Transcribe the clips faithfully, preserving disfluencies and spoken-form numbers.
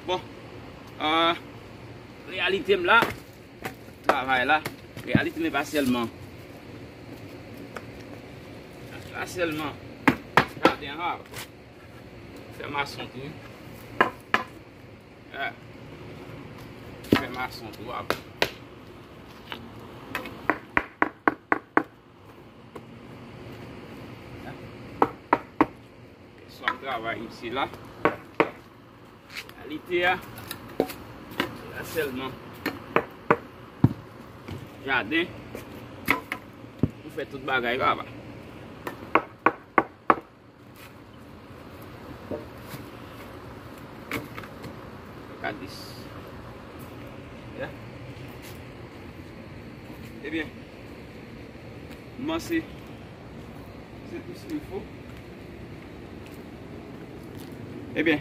Bon, euh, reyalite m la, travay la, reyalite m e pa sèlman, pa sèlman jaden an, fè mason tou, wi. Fè mason tou, ap. Swa m travay isi la. Kalite a, se pa sèlman jaden. Nou fè tout bagay, papa. Gade. Yeah. Ebyen, m panse se tou sa ki fo. Ebyen,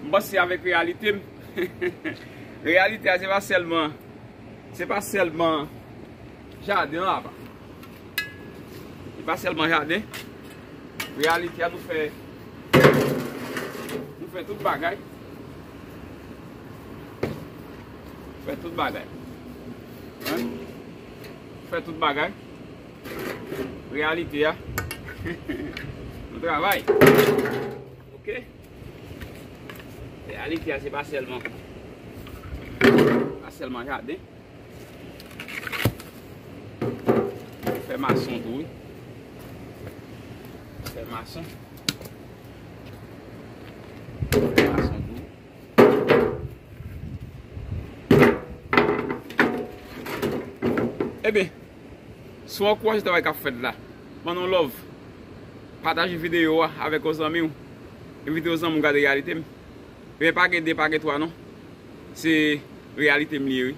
m panse avèk reyalite m. Reyalite a, se pa sèlman, se pa sèlman jaden an, apa. Se pa sèlman jaden. Reyalite a, nou fè, nou fè tout bagay. Fè tout bagay. Hein? Fè tout bagay. Reyalite a. Nou travay. Ok? Reyalite a, se pa sèlman, pa sèlman jaden. Fè mason tou, wi. Fè mason. Fè mason tou. Ebyen, si w ankouraje travay k ap fèt la, ban nou love. Pataje videyo a avèk yon zanmi w. Envite yon zanmi w gade reyalite m. Ebyen, pa gen de, pa gen twa, non. Se reyalite m li ye, wi.